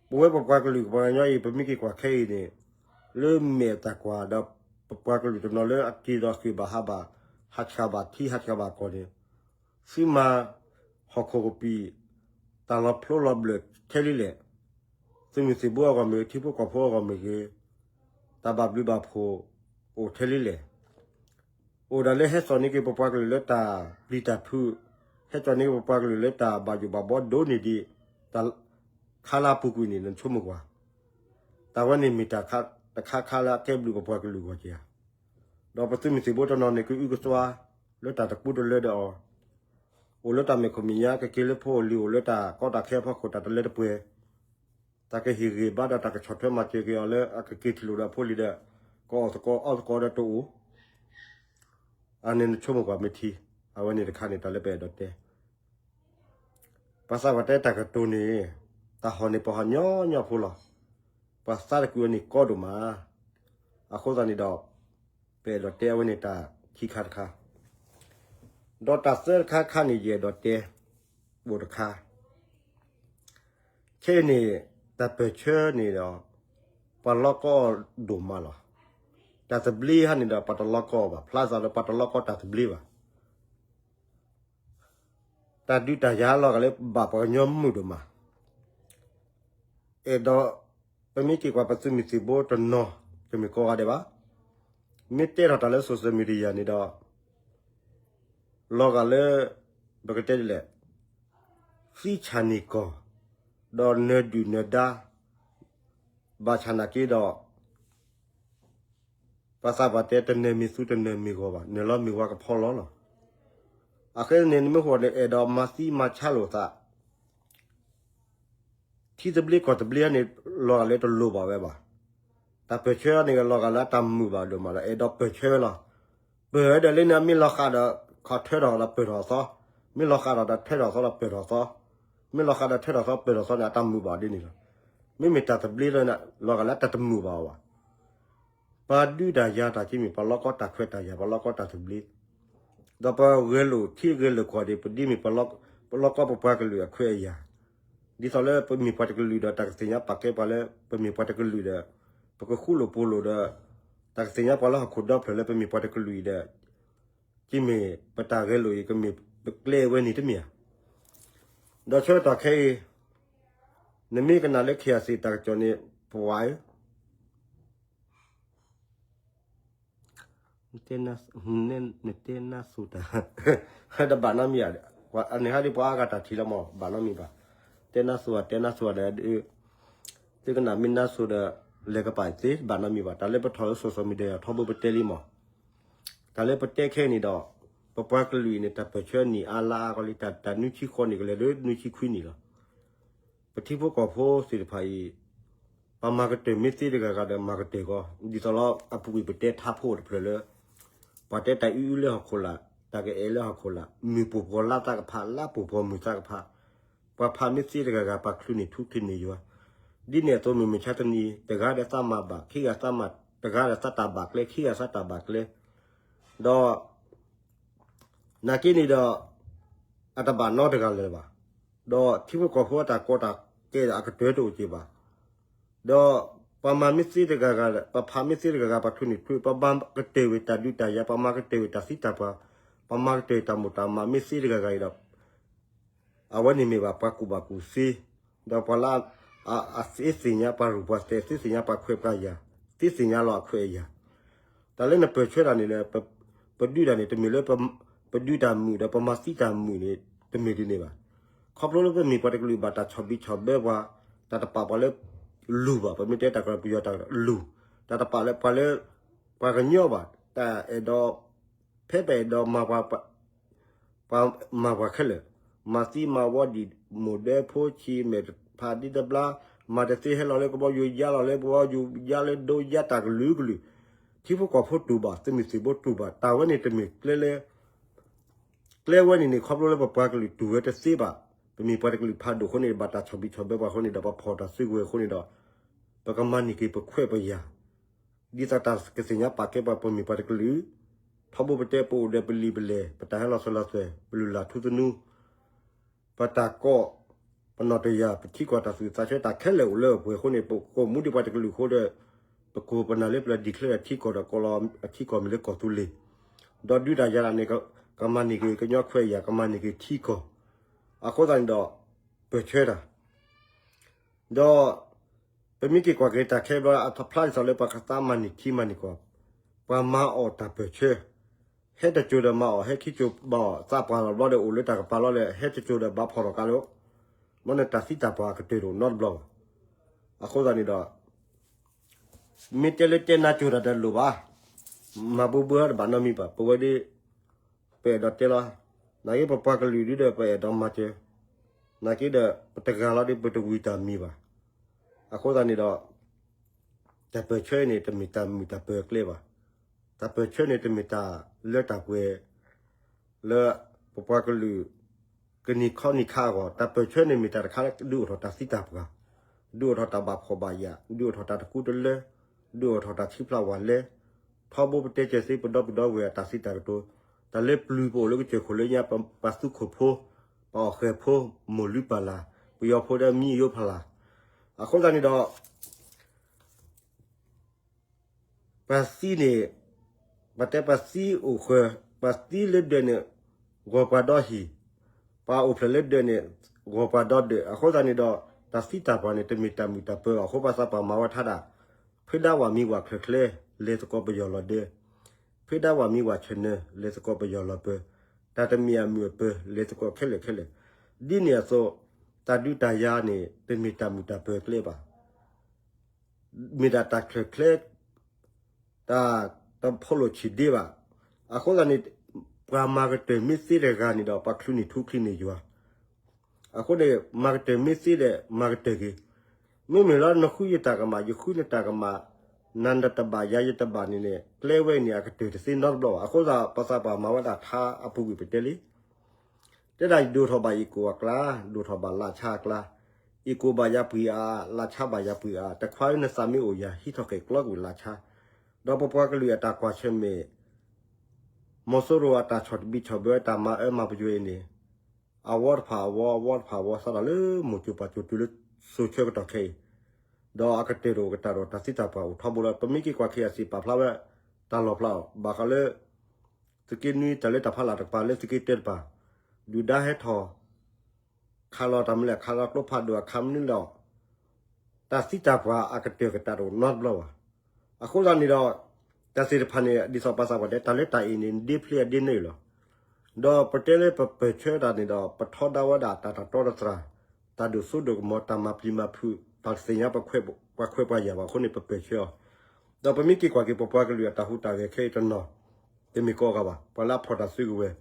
ပဝဲပပှၤကလုာ်ကပှၤကညီအံၤ ပမ့ၢ်က့ၤကွၢ်ခဲအံၤန့ၣ်, လၢမဲာ်သးကွၢ်ဒီး ပပှၤကလုာ်တနီၤလၢအက့ၤဒီးဃ့ၢ်ဘၣ်ဟးဘၣ် ဟးဆှၣ်ဘၣ်ထံဟးဆှၣ်ဘၣ်ကီၢ်န့ၣ် သုမၤဟီၣ်ခိၣ်ကပံာ် တၢ်လီၤဖျိလီၤဘျၢၣ်ထဲလံလဲၣ်. သုးမုၢ်သံၣ်ဘိအဂီၢ်မ့ၢ်ဂ့ၤ ထံဖိကီၢ်ဖိအဂီၢ်မ့ၢ်ဂ့ၤ တၢ်ဘၣ်ဘျုးဘၣ်ဖှိၣ်အိၣ်ထဲလံလဲၣ်. အိၣ်ဒၣ်လၢဟဲစိာ်န့ၢ်က့ၤပပှၤကလုာ်လၢတၢ်ပျံၤတၢ်ဖုး, ဟဲစိာ်န့ၢ်က့ၤပပှၤကလုာ်လၢတၢ်ဘၣ်ယိၣ်ဘၣ်ဘီဒိၣ်န့ၢ်ဒံး တၢ်ခါလၢအပူၤကွံာ်န့ၣ် နဆိကမိၣ်ကွၢ်, တၢ်ဝဲန့ၣ်မ့ၢ်တၢ်ခါတခါခါလၢအကဲဘျုးပပှၤကလုာ်ဂီၢ်က့ၤဧါ. ဒီးပသုးမုၢ်သံၣ်ဘိတနီၤန့ၣ် ကအုကစွါလၢတၢ်တကူတလၢဒီးအီၤ, အိၣ်လၢတၢ်မဲာ်ခိၣ်မဲာ်ညါ ကက့ၤလၢဖိလံၤ အိၣ်လၢတၢ်ကီတၢ်ခဲအဖီခိၣ် တၢ်တလၢတပှဲၤ တၢ်ကဟ့ၣ်ဂံၢ်ဘါဒီးတၢ်ကဆီၣ်ထွဲမၤစၢၤက့ၤအီၤလၢအကက့ၤထံၣ်လိာ်ဒီးအဖိလံၤဒီး ကအီၣ်သကိးအီသကိးဒီးတအိၣ်, အန့ၣ်နဆိကမိၣ်ကွၢ်မ့ၢ်ထံ, အဝဲန့ၣ်တခါန့ၣ် တၢ်လၢပအဲၣ်ဒိးတဲ ပှၤသးပှၢ်တဲတၢ်ကတိၤန့ၣ် တၢ်ဟီၣ်န့ၣ်ပှၤဟီၣ်ညီညီဖိလီၤ. ပှၤသးတကုာ်အန့ၣ်ကီဒိၣ်မး, အဃိသတးန့ၣ်ဒီး ပအဲၣ်ဒိးတဲအဝဲန့ၣ်တၢ်ခံခါတခါ, ဒီးတၢ်သၢတခါခါန့ၣ် ယအဲၣ်ဒိးတဲ အိၣ်တခါ ခဲအံၤန့ၣ် တၢ်ပၢၢ်ဆၢန့ၣ်ဒီး ပှၤလီကီဒိၣ်မးလီၤ. တၢ်သဘျ့ဟါန့ၣ်ဒီး ပှၤတလီကီဘၣ်, ဖျါသးဒီးပှၤတလီကီတၢ်သဘျ့ဘၣ်. တၢ်ဒုးတၢ်ယၤလီၤဂာ်လၢဘၣ်ပှၤကညီမုာ်ဒိၣ်မး. အဲၣ်ဒိး ပမ့ၢ်က့ၤကွၢ်ပသုးမုၢ်သံၣ်ဘိတနီၤ, တမ့ၢ်ကိးဂၤဒဲးဘၣ်, မ့ၢ်တဲထီၣ်တၢ်လၢ social media န့ၣ်ဒီး လီၤဂာ်လၢ ပကတဲဒ်လဲၣ်, သံဆၣ်န့ၢ်ကီၢ်, ဒီးနၢၤဒုၣ်နၢၤဒါ, ဘၣ်ဆၣ်နာ်က့ဒီး ပှၤသးပှၢ်တဲတနၢၤမ့ၢ်သူတနၢၤမ့ၢ်ဂီၤဘၣ်, နၢၤလီၤမ့ၢ်ဝါကဖီလီၤလီၤ. အဃိန့ၣ် နမ့ၢ်ဃိန့ၣ် အဲၣ်ဒိးမၤသံမၤဆါလိာ်သး ထံသဘျ့ကီၢ်သဘျ့န့ၣ် လီၤဂာ်လၢတလိၣ်ဘၣ်ဝဲဘၣ်. တၢ်ပၢၢ်ဆၢန့ၣ် လီၤဂာ်လၢအတၢ်မုာ်ဘၣ်ဒိၣ်မးဒီး အဲၣ်ဒိးပၢၢ်ဆၢဝဲလီၤ. ပၢၢ်ဝဲဒီးလၢန့ၣ် မ့ၢ်လီၤဃာ်ဒီး ခီၣ်ထၢထီၣ်ဒီးပၢၢ်ထီၣ်သီ, မ့ၢ်လီၤဃာ်ဒီးထၢထီၣ်သီဒီးပၢၢ်ထီၣ်သီ, မ့ၢ်လီၤဃာ်ဒီးထၢထီၣ်သီပၢၢ်ထီၣ်သီန့ၣ် အတၢ်မုာ်ဘၣ်ဒ်န့ၣ်လီၤ. မ့မ့ၢ်တၢ်သဘျ့လီၤန့ၣ် လီၤဂာ်လၢတၢ်တမုာ်ဘၣ်အီၤဘၣ်. ပှၤဒုးတၢ်ယၤတၢ်က့မ့ၢ် ပှၤလီကီတၢ်ခွဲးတၢ်ယာ် ပှၤလီကီတၢ်သဘျ့, ဒီးပဂဲၤလိာ်ထံဂဲၤလိာ်ကီၢ်ဒီး ပဒ်မ့ၢ်ပလီကီပပှၤကလုာ်အခွဲးအယာ်, ဒ်သိးလၢပမ့ၢ်ပှၤတကလုာ်ဒီး တၢ်ကသ့ၣ်ညါပာ်ကဲပှၤလၢ ပမ့ၢ်ပှၤတကလုာ်ဒီး ပကဃူလိာ်ဖိးလိာ်ဒီး တၢ်ကသ့ၣ်ညါပှၤလၢဟီၣ်ခိၣ်ဒီဖျၢၣ်လၢပမ့ၢ်ပှၤတကလုာ်အံၤဒီး က့မ့ၢ်ပတၢ်ဂဲၤလိာ်အံၤ ကမ့ၢ်ပကျဲဝဲန့ၣ်တမ့ၢ်ဧါ. ဒီးဆၢကတီၢ်ခဲအံၤ နမ့ၢ်ကနၣ်လၢ ခ့ၣ်အစ့ၣ် တၢ်ကစီၣ်န့ၣ် ပဝဲ နတဲနၢ်စူၤတၢ် ဒီးဘၣ်နီတမံၤဧါ, အန့ၣ်ဟါဒ်ပှၤအါဂၤတၢ်ထံၣ်လီၤမး ဘၣ်နီတမံၤဘၣ်. တဲနၢ်စူၤဧါ တဲနၢ်စူၤဧါဒီး သုကနၣ်မ့ၢ်နၢ်စူၤဒီး လဲၤကပၤသ့ ဘၣ်နီတမံၤဘၣ်. တၢ်လၢပထီၣ်လၢ social media ထီဘိပတဲလံမး. တၢ်လၢပတဲခဲအံၤန့ၣ်ဒီး ပပှၤကလုာ်အံၤန့ၣ် တၢ်ပၢၢ်ဆၢနံၣ်အါလါအါကီလံ, တၢ်နွံဆံဃီနံၣ်ကလဲၤလၢနွံဆံခွံနံၣ်လီၤ. ပထံဖိကီၢ်ဖိသ့ၣ်တဖၣ်အံၤ ပမၤကတၢၢ်မ့ၢ်သ့တဂၤဂၤဒီးမၤကတၢၢ်ကီး, ဒ်သိးလၢအပူၤကွံာ်ပတဲထါဖိတဖျၢၣ်လၢ ပှၤတဲတၢ်အံၤအုလၢဟီၣ်ခိၣ်လာ်, တၢ်ကအဲလၢဟီၣ်ခိၣ်လာ်, မုၢ်ပိာ်ပှီၤလါသးကဖး, လါပိာ်ပှီၤမုၢ်သးကဖး, ပှၤဖးမ့ၢ်သ့တဂၤဂၤ ပှၤချုးန့ၢ်ထူချုးန့ၢ်ယွၤ, ဒ်န့ၣ်အသိးမုၢ်မဆါတနံၤ တဂၤဒီးသးမၤဘၣ်, ခံဂၤသးမၤ, တဂၤဒီးသးတၢ်ဘၣ်ကျဲ, ခံဂၤသးတၢ်ဘၣ်ကျဲ, ဒီး နာ်က့န့ၣ်ဒီး အတဘၣ်နီတဂၤလၢၤဘၣ်. ဒီးထံဖိကီၢ်ဖိအတၢ်ကီတၢ်ခဲအကတၢၢ်တအိၣ်က့ၤဘၣ်. ဒီးပှၤမၤမ့ၢ်သ့တဂၤဂၤ, ပှၤဖးမ့ၢ်သ့တဂၤဂၤ, ပှၤချုးန့ၢ်ချုး, ပှၤမၤကတၢၢ်ဝဲတၢ်ဒုးတၢ်ယၤ, ပှၤမၤကတၢၢ်ဝဲတၢ်သံတၢ်ပှၢ်, ပှၤမၤကတၢၢ်တၢ်မိၢ်တၢ်မၤမ့ၢ်သ့တဂၤဂၤအံၤဒီး အဝဲန့ၣ်မ့ၢ်ဘၣ်ပှၤကူၣ်ဘၣ်ကူၣ်သ့, ဒီးပှၤလၢအသ့သ့ၣ်ညါပှၤရူၢ်ပှၤသဲး, သ့သ့ၣ်ညါပှၤခွဲးပှၤယာ်, သ့သ့ၣ်ညါလီၤအခွဲးအယာ်. တၢ်လၢနပၢၢ်ဆၢတၢ်န့ၣ်လၢ ပဒုးတၢ်န့ၣ် တမ့ၢ်လၢ ပဒုးတၢ်မုာ်ဒီး ပမၤသံတၢ်မုာ်န့ၣ် တမ့ၢ်ဒ်န့ၣ်ဘၣ်. ခီဖျိလၢပမ့ၢ်ပှၤတကလုာ်ဘၣ်တၢ်ဆီၣ်ဘံၣ်ဆီၣ်ဘၢပှၤ, တၢ်တပာ်ပှၤလၢလူၤဘၣ်, ပမ့ၢ်တဲတၢ်ကရၢပယီၤတၢ်လူၤ, တၢ်တပာ်လၢပှၤလၢ ပှၤကညီဘၣ်, တၢ်အဲၣ်ဒိး ဖဲပအဲၣ်ဒိးမၤပှၤ ပှၤမၤပှၤခဲလၢာ်, မၤသံမၤဝီဒံး မိၢ်ဒၢဖိဆံးမဲာ်ဖးဒံးတဘျါ, မၤတသ့ဟဲလီၤလၢကဘီယူၤ ယါလီၤလၢကဘီယူၤ ယါလၢဒိယါတၢ်ကလုာ်ကလုာ်, ထံဖိကီၢ်ဖိတူၢ်ဘၣ်, သုးမုၢ်သံၣ်ဘိတူၢ်ဘၣ်, တၢ်ဝဲန့ၣ်တမ့ၢ်ကျဲလၢ ကျဲဝဲန့ၣ်န့ၣ် ခီဖျိလၢပပှၤကလုာ်တူၢ်ဝဲတသ့ဘၣ်, ပမ့ၢ်ပှၤတကလုာ်ဖးဒိၣ်အဃိန့ၣ် ဘၣ်တၢ်ဆီၣ်ဘံၣ်ဆီၣ်ဘၢပှၤအဃိန့ၣ်ဒီး ပဖီၣ်တၢ်စုကဝဲၤအဃိန့ၣ်ဒီး ပကမၤန့ၢ်က့ၤပခွဲးပယာ် ဒ်သိးတၢ်ကသ့ၣ်ညါပာ်ကဲပှၤ ပမ့ၢ်ပှၤတကလုာ်, ထီဘိပတဲပအိၣ်ဒီးပလံာ်ပလဲၢ်, ပတၢ်ဟဲလီၤစၢၤလီၤသွဲၣ်, ပလုၢ်လၢ်ထူသနူ, ပတၢ်ကိး, ပနီၣ်တယၢ်, ပထံကီၢ်တၢ်သူၣ်သးဆၢတၢ်ခဲလၢာ်အိၣ်လၢပှဲၤအဃိန့ၣ် ပကိးမူဒံးပှၤတကလုာ်အဃိဒီး ပကိးပနၢ်လၢပျၢၤ declare အထံကီၢ်ဒီး ကိးလီၤအထံကီၢ်မ့ၢ်လၢကီၢ်သူလ့ၤ, ဒီးဒုးတၢ်ယၤန့ၣ် ကမၤန့ၢ်က့ၤကညီခွဲးယာ် ကမၤန့ၢ်က့ၤထံကီၢ်, အဃိသတးန့ၣ်ဒီး ပၢၢ်ဆၢတၢ် ဒီး ပမ့ၢ်က့ၤကွၢ်က့ၤတၢ်ခဲဘျီ အထီၣ်ဖျါဒ်သိးလၢပှၤကသးမၤန့ၢ်ထံမၤန့ၢ်ကီၢ်, ပှၤမၤအီၣ်တၢ်ပၢၢ်ဆၢ, ဟဲတစိၤဒီးမၤအီၣ် ဟဲခံစိၤဘၣ်အီၣ် သးပှၢ်လီၤဘျီဒီးအိၣ်လၢတၢ်ကပၤလီၤဒီး ဟဲတစိၤဒီးဘၣ်ဖီၣ်ထီၣ်ကါလီၤ, မ့ၢ်န့ၣ်တၢ်သံတၢ်ပှၢ်အကတၢၢ်တအိၣ်နီတဘျီဘၣ်. အဃိသတးန့ၣ်ဒီး မ့ၢ်တဲလၢတဲနါစိၤတၢ်တလိၣ်ဘၣ်, မၤဘိဘိတဘၣ်နီတမံၤဘၣ်, ပဝဲဒၣ် ပအဲၣ်ဒိးတဲလီၤ, နာ်က့ပပှၤကလုာ်ဒုဒီးပအဲၣ်ဒိးမၤစၢၤ, နာ်က့ဒီးပတဂၤလီၤဒီးပတဝံၤတၢ်မံၤဘၣ်. အဃိသတးန့ၣ်ဒီး တၢ်ပၢၢ်ဆၢန့ၣ် တမ့ၢ်တၢ်မုာ်တၢ်ပၢၤအကျဲဘၣ်. တၢ်ပၢၢ်ဆၢန့ၣ်တမ့ၢ်တၢ်လၢတၢ်ပှဲၤ လၢပပှၤကလုာ် ကနံၤခီနံၤခါအဂီၢ်, တၢ်ပၢၢ်ဆၢန့ၣ်မ့ၢ်တၢ်တခါလၢဒုးအိၣ်ထီၣ်တၢ်သံတၢ်ပှၢ်, ဒုးအိၣ်ထီၣ်တၢ်ဘၣ်ဖှီၣ်ဘၣ်ယာ်, ဒုးအိၣ်ထီၣ်တၢ်တကူတလၢ, ဒုးအိၣ်ထီၣ်တၢ်ထံဖျါဝဲလဲ, ထီဘိပတဲစၢၤသ့ပဒီပုၢ်ဒီဝဲၢ်အတၢ်စံးတၢ်ကတိၤ, တၢ်လၢပျုၤပအိၣ်လၢကစၢၢ်ခိၣ်လၢညါ ပသုးခိၣ်ဖိ, ပအီၣ်ဃဲၤဖိ, မိၢ်လုၢ်ပၢ်လၢ်, ပယီၤဖိဒီးမံယိဖးလၢ်, အဃိသတးန့ၣ်ဒီး ပှၤသံန့ၣ်, ပတဲပှၤသံအိၣ်ဃၢၤ, ပှၤသံလၢဒၢးန့ၣ် ဂီၤပှၤဒီဟံၣ်, ပှၤအိၣ်ဖျဲၣ်လၢဒၢးန့ၣ် ဂီၤပှၤဒီဒၢး, အဃိသတးန့ၣ်ဒီး တၢ်သံတၢ်ပှၢ်န့ၣ် တမ့ၢ်တၢ်မုာ်တၢ်ပၢၤအဃိ ပှၤသးပှၢ်မၤဝဲထါဒၣ်, ဖဲဒၣ်ဝဲမံဝဲချၢၣ်ချၢ လဲၤသကိးပယီၤလီၤဒၢး, ဖဲဒၣ်ဝဲမံဝဲဆၢၣ်နၢ လဲၤသကိးပယီၤလီၤပၢၤ, တၢ်တမ့ၢ်အမုာ်အပၢၤ လဲၤသကိးခဲလၢာ်ခဲလၢာ်, ဒ်န့ၣ်အသိး တၢ်ဒုးတၢ်ယၤန့ၣ် တမ့ၢ်တၢ်မုာ်တၢ်ပၢၤကျဲဘၣ်. မ့ၢ်ဒၣ်တၢ်ချၢၣ်ချဲ, တၢ်တဖိးလိာ်ဆံးဒ့ဘၣ်. အဃိသတးန့ၣ် ပှၤမၤကတၢၢ်မ့ၢ်သ့တဂၤန့ၣ်ဒီး ပှၤချုးန့ၢ်ထူချုးန့ၢ်ယွၤ, အဃိန့ၣ် မၤကတၢၢ်မ့ၢ်သ့ဒီး မၤကတၢၢ်က့ၤ, မ့မ့ၢ်လၢနဃုယတၢ်ကမၣ် ယဃုနတၢ်ကမၣ်, နၤနတဘၣ်ယၤယတဘၣ်န့ၣ်န့ၣ် ကျဲဝဲအံၤန့ၣ် အကတၢၢ်တသ့နီတဘျီဘၣ်. အဃိသတး ပှၤသးပှၢ်မၤဝဲဒၣ်ထါအပူၤကွံာ်ပတဲလံ တဲဒၣ်ဒိၣ်ထီၣ်ဘၣ်အ့ၣ်ကိၣ်အကျါ, ဒိၣ်ထီၣ်ဘၣ်လၢ်ဆါအကျါ, အ့ၣ်ကိၣ်ဘၣ်ယၤပှံၤအါ, လၢ်ဆါဘၣ်ယၤပှံၤအါ, တခွါဧၢ နသးမ့ၢ်အိၣ်ယၤ ဟံးထီၣ်ဃ့ၢ်ကျီကွံာ်လၢ်ဆါ, ဒီးပပှၤကလုာ်အတၢ်ကွၢ်ဆၢၣ်မဲာ်, မီၤစိရိၤအတၢ်ဆီၣ်တဘံၣ်ဆီၣ်ဘၢ တၢ်မၤအၢမၤပယွဲအံၤန့ၣ်, အဝီတဖၣ်အဝီ အဝီတဖၣ်အဝီ စးထီၣ်လၢမိၢ်ကၠိၣ်ပှၢ်ကၠိၣ်တုၤလၢစိၤဆၢကတီၢ်ခဲအံၤ, ဒီးအကတၢၢ်တအိၣ်ကတၢၢ်ဒီး တၢ်သံတၢ်ပှၢ်အိၣ်ထီဘိလီၤ. ပမ့ၢ်က့ၤကွၢ်ခဲအံၤ အစံးပာ်ဖျါဝဲ တၢ်လီၢ်ဖျါအီၤ ဘၣ်ဃးလၢ သုးက့နွံတၢ်လၢတၢ်ဖးလၢ်တကပၤ လၢသုးက့တၢတပၤ, ဒုၣ်ဒါဟဲထီၣ် ခးလီၤတၢ်မနုၤလဲၣ် ခးလီၤကျိဖးဒိၣ်အခးမနုၤလဲၣ်, တၢ်သံတၢ်ပှၢ်အကတၢၢ်ကတၢၢ်တအိၣ်နီတဘျီဘၣ်. အဃိသတးန့ၣ်ဒီး တၢ်သ့ၣ်တဖၣ်န့ၣ် ဒ်သိးပှၤသးပှၢ်တဲ တၢ်လၢတၢ်အံၤန့ၣ် ဒ့ဖျ့အဒ့နၢၣ်လီၤ. ဒီးပတဲလၢပပၢၢ်ဆၢတၢ်န့ၣ်ဒီး ပထီဒါဝဲဒၣ်တၢ်တၢ်တီတတြၢ်, တၢ်ဒိၣ်စိဒိၣ်ကမီၤ, တၢ်မၤပျံၤမၤဖုး, တၢ်တသ့ၣ်ညါပှၤခွဲးပှၤယာ်ဘၣ်အဃိန့ၣ် ပပၢၢ်ဆၢအီၤ. ဒီးပမ့ၢ်က့ၤကွၢ်က့ၤ ပပှၤကလုာ်အတၢ်ဟူးတၢ်ဂဲၤခဲအံၤတနီၤ, တမ့ၢ်ကိးဂၤဘၣ်, ပှၤလၢအဖီၣ်တၢ်စုကဝဲၤ,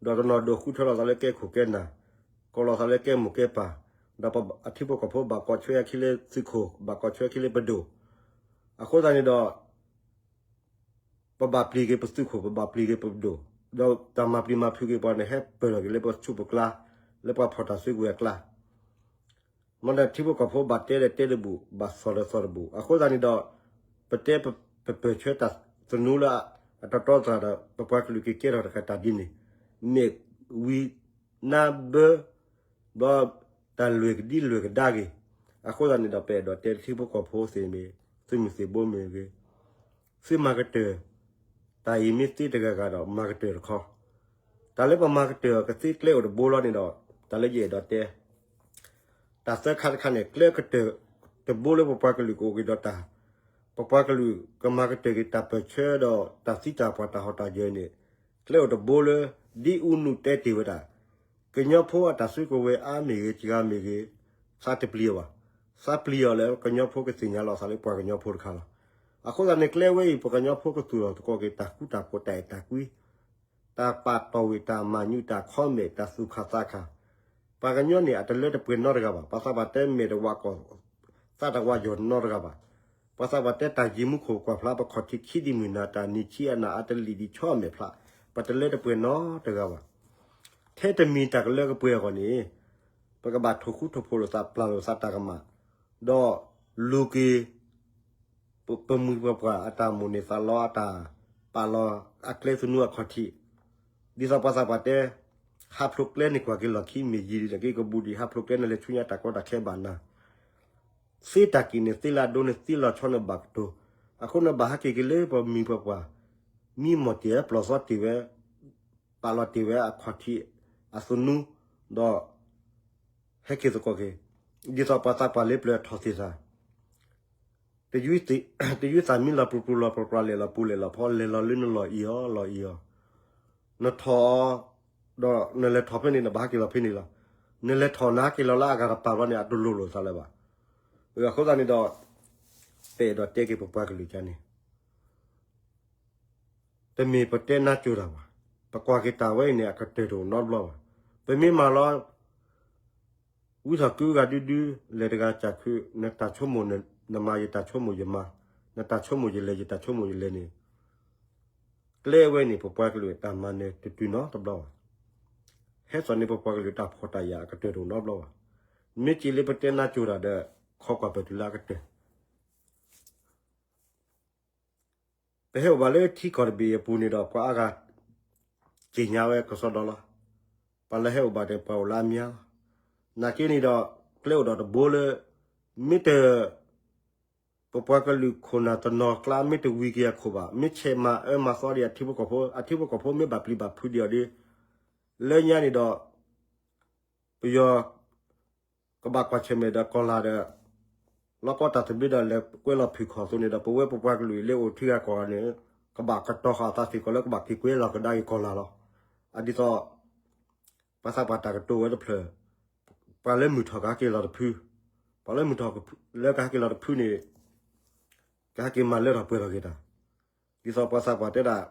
ဒီးတနီၤဒိးဃုထၢလီၤသးလၢကဲခိၣ်ကဲနၢ်, ကိးလီၤသးလၢကဲမိၢ်ကဲပၢ်, ဒီးအထံဖိကီၢ်ဖိဘၣ်ကိးဆၢခံလၢသုးခိၣ်, ဘၣ်ကိးဆၢခံလၢပဒိၣ်, အဃိသတးန့ၣ်ဒီး ပဘၣ်ပျံၤက့ၤပသုးခိၣ်, ပဘၣ်ပျံၤက့ၤပဒိၣ်, ဒီးတၢ်မၤပျံၤမၤဖုးက့ၤပှၤန့ၣ် ဟဲပၢၢ်ထီၣ်က့ၤလၢပဆူၣ်ပကျါ, လၢပှၤဖီၣ်တၢ်စုကဝဲၤအကျါ, မ့ၢ်ဒီးထံဖိကီၢ်ဖိဘၣ်တဲဒီးတဲတဘူၣ်, ဘၣ်သီၣ်ဒီးသီၣ်တဘူၣ်. အဃိသတးန့ၣ်ဒီး ပတဲပပၢၢ်ဆၢတၢ်သနူလၢအတၢ်တီတတြၢ်ဒီး ပပှၤကလုာ်က့ၤကဲထီၣ်တၢ်ဒ်န့ၣ်, မ့ၢ်ဝံၤနါဘၢ ဒီးတၢ်လွဲၢ်ကဒံလွဲၢ်ကဒါက့ၤ. အဃိသတးန့ၣ်ဒီး ပအဲၣ်ဒိးတဲထံဖိကီၢ်ဖိသ့ၣ်မ့ၢ်, သုးမုၢ်သံၣ်ဘိမ့ၢ်ဂ့ၤ, သုမၤကတၢၢ်, တၢ်အံၤမ့ၢ်သ့တဂၤဂၤဒီး မၤကတၢၢ်တခီ, တၢ်လၢပမၤကတၢၢ်အီၤကသ့ကျဲအိၣ်တဘိလီၤန့ၣ်ဒီး တၢ်လၢယအဲၣ်ဒိးတဲ တၢ်သၢခါတခါန့ၣ် ကျဲကတၢၢ်တဘိလၢပပှၤကလုာ်ကအိၣ်က့ၤဒီးတၢ်, ပပှၤကလုာ်ကမၤကတၢၢ်က့ၤတၢ်ပၢၢ်ဆၢဒီးတၢ်သံတၢ်ပှၢ်တၢ်ဟီၣ်တၢ်ယၢၤန့ၣ် ကျဲအိၣ်တဘိလၢ ဒ်အူနုတဲတ့ၢ်ဝဲဒၣ်, ကညီဖိအတၢ်စုကဝဲၤအါမ့ၢ်ဂ့ၤ စှၤမ့ၢ်ဂ့ၤ, သးတပျံၤအီၤဘၣ်. သးပျံၤအီၤလၢကညီဖိကသ့ၣ်ညါလီၤသးလၢပှၤကညီဖိတခါလီၤ. အဃိသတးန့ၣ် ကျဲဝဲအံၤ ပှၤကညီဖိကသူၣ်လီၤသကိးက့ၤတၢ်ဃူတၢ်ဖိး တၢ်အဲၣ်တၢ်ကွံ တၢ်ပာ်တီၢ်ဝံၣ် တၢ်မၤညူး တၢ်ခီမဲာ် တၢ်သူၣ်ခၣ်သးခၣ်, ပှၤကညီန့ၣ် အတလၢတပှဲၤနီတဂၤဘၣ်. ပှၤသးပှၢ်တဲမဲာ်တဝးကီၢ် သးတဝးယီၢ်နီတဂၤဘၣ်. ပှၤသးပှၢ်တဲတၢ်ယံၤမူခိၣ်ကွၢ်ဖျါ ပခီၣ်ထံးခံဒံးမုၢ်နၤ တၢ်နံၤဆံးအနၢ်အါတလံာ်ဒံးဆီအမဲာ်ဖျါ, ပတလၢတပှဲၤနီတဂၤဘၣ်. ထဲတမံၤတၢ်ကလၢကပှဲၤအဂီၢ်န့ၣ် ပကဘၣ်ထိၣ်ဃူထိၣ်ဖိးလိာ်သး ပျၢ်လိာ်သးတၢ်ကမၣ်, ဒီးလူၤက့ၤ ပမိၢ်ပပၢ်အတၢ်မိၣ်န့ၢ်သးလီ အတၢ်ပာ်လီၤအကျဲသနူအခီၣ်ထံး, ဒ်သိးပှၤသးပှၢ်တဲ, ဟးဖျိးကျဲန့ၣ်ကွၢ်က့ၤလီၢ်ခံမ့ၢ်ယံၤဒံး က့ၤကဘူးဒံး ဟးဖျိးကျဲန့ၣ်လဲၤဆူညါတၢ်ကီတၢ်ခဲဘၣ်နၤ, သ့တၢ်ကံၣ်န့ၣ်သ့လၢအဒိန့ၣ် သ့လီၤဆီန့ၣ်ဘၣ်ကတိၤ, အဃိန့ၣ်ဘၣ်ဟဲက့ၤက့ၤလၢပှၤမံၤပှၤပှၢ်, မံမီၢ်တ့ၢ်ဝဲ ပျီၢ်သီတ့ၢ်ဝဲ, ပာ်လီၤတ့ၢ်ဝဲအခီၣ်ထံးအသနူ, ဒီး ဟဲက့ၤသကိးက့ၤ, ဒ်သိးပှၤသးပှၢ်လၢပျၢၤထီၣ်သ့ၣ်သၣ်, တယုၢ်သးမံလီၤပြူၤပြူၤလီၤပြူၤပြူၤ လဲၤလီၤပူၤလဲၤလီၤဖီ လဲၤလီၤလၢနလီၢ်အံၤအီၤလီၢ်အံၤအီၤ, နထီၣ် ဒီးနလဲၤထီၣ်ဖဲန့ၣ် နဘၣ်ဟဲက့ၤလီၤဖဲန့ၣ်လီၤ. နလဲၤထီၣ်နဟဲက့ၤလီၤလၢအဂၤတပၤဘျီန့ၣ် အတလိၤလိာ်သးလၢၤဘၣ်. အဃိသတးန့ၣ်ဒီး ပအဲၣ်ဒိးတဲက့ၤပပှၤကလုာ်ကန့ၣ် တမ့ၢ်ပတဲနါစိၤတၢ်ဘၣ်. ပကွၢ်က့ၤတၢ်ဝဲအံၤန့ၣ် အကတၢၢ်တအိၣ်နီတဘျီဘၣ်. ပမ့ၢ်မၤလီၤ ဝံထီၣ်ကုဂၤဒုဒု, လဲၤတဂၤစၢ်ခု, နတၢ်ဆိကမိၣ်နမၤ ယတၢ်ဆိကမိၣ်ယမၤ, နတၢ်ဆိကမိၣ်ယလဲၤ ယတၢ်ဆိကမိၣ်ယလဲၤန့ၣ်, ကျဲဝဲန့ၣ် ပပှၤကလုာ်တၢ်မၤနၢၤတတုၤနီတဘျီဘၣ်. ဟဲသိးန့ၢ်ပပှၤကလုာ်တၢ်ဖှီၣ်တၢ်ယာ်အကတၢၢ်တအိၣ်နီတဘျီဘၣ်. မ့ၢ်က့ၤလၢပတဲနါစိၤတၢ်ဒီး ခီကွၢ်ပတုၤလၢအကတၢၢ် ပဟဲအိၣ်ဘၣ်လၢထံကီၢ်တဘ့ၣ်အပူၤန့ၣ်ဒီး ပှၤအါဂၤ သ့ၣ်ညါဝဲကစီဒီလီၤ. ပှၤလၢဟဲအိၣ်ဘၣ်န့ၣ် ပှၤအိၣ်လၢအမံၤလီၤ. နာ်က့န့ၣ်ဒီး ကျဲအိၣ်ဒီးတဘိလၢ မ့ၢ်တ ပပှၤကလုာ်ခိၣ်နၢ်တနီၤကျါ မ့ၢ်တဝံၤက့ၤအခိၣ်ဘၣ်, မ့ၢ်ဆဲးမၤအၢမၤသီဒံးအထံဖိကီၢ်ဖိ, အထံဖိကီၢ်ဖိမ့ၢ်ဘၣ်ပျံၤဘၣ်ဖုးဒံးအီၤဒီး လၢညါန့ၣ်ဒီး ပယီၤ ကဘၣ်ကွၢ်ဆၢၣ်မဲာ်ဒီးကီၢ်လာ်ဒီး လီၤကီတၢ်သဘျ့ဒီး လဲၤကွဲလီၤဖုၣ်ခီၣ်အသိးန့ၣ်ဒီး ပဝဲပပှၤကလုာ်လၢအိၣ်ထံဂၤကီၢ်ဂၤန့ၣ် ကဘၣ်ကတီၤဃာ်အသးစ့ၢ်ကီးလၢကဘၣ်က့ၤကွဲလီၤကဒါက့ၤကီၢ်လာ်လီၤ. အဒ်သိး ပှၤသးပှၢ်တၢ်ကတိၤဝဲတဖျၢၣ်, ပှၤလၢမုၢ်ထီၣ်ကဟဲက့ၤလီၤတဖု, ပှၤလၢမုၢ်ထီၣ်လၢကဟဲက့ၤလီၤတဖုန့ၣ် ကဟဲက့ၤမၤလၢထီၣ်ပှဲၤထီၣ်က့ၤတၢ်, ဒ်သိးပှၤသးပှၢ်တဲဒၣ်